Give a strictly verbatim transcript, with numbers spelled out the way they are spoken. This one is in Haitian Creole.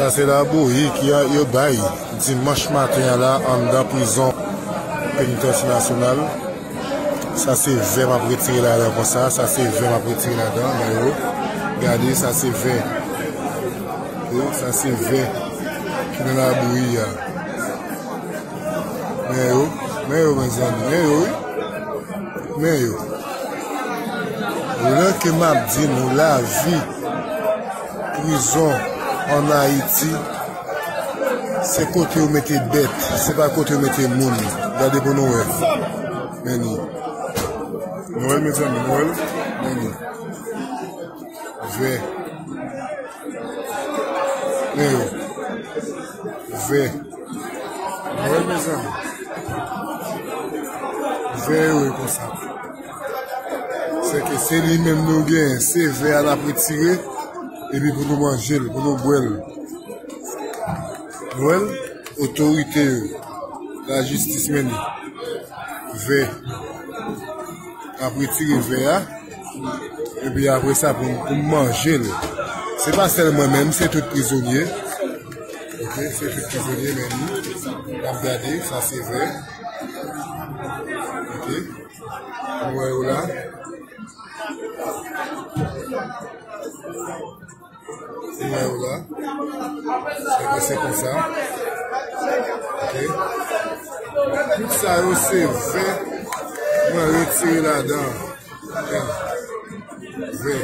Sa se labouyi ki a, yo bay dimanch maten an la anndan prizon penitansye nasyonal. Sa se vè m ap retire ladan konsa. Sa se vè m ap retire ladan. Men yo, gade, sa se vè. Yo, sa se vè ki nan labouyi a. Men yo, men yo, mezanmi, men yo, wi. Men yo. Lè ke m ap di nou lavi prizon ann Ayiti, se kote yo mete bèt, se pa kote yo mete moun. Gade pou nou wè. Men ni. Nou wè l, mezanmi, nou wè l? Men ni. Vè. Men yo. Vè. Mwen, mezanmi. Vè yo ye konsa. Se ke se li menm nou gen, se vè a n ap retire, epi pou nou manje l, pou nou bwè l. Nou wè l? Otorite yo, lajistis men li. Vè. Ap retire vè a. Epi apre sa, pou, pou m manje l. Se pa sèl mwen menm, se tout prizonye. Ok, se tout prizonye menm. N ap gade, sa se vè. Ok. Nou wè yo la. Ou wè yo la. Se konsa. Ok. Tout sa yo se vè mwen retire ladan. Vè.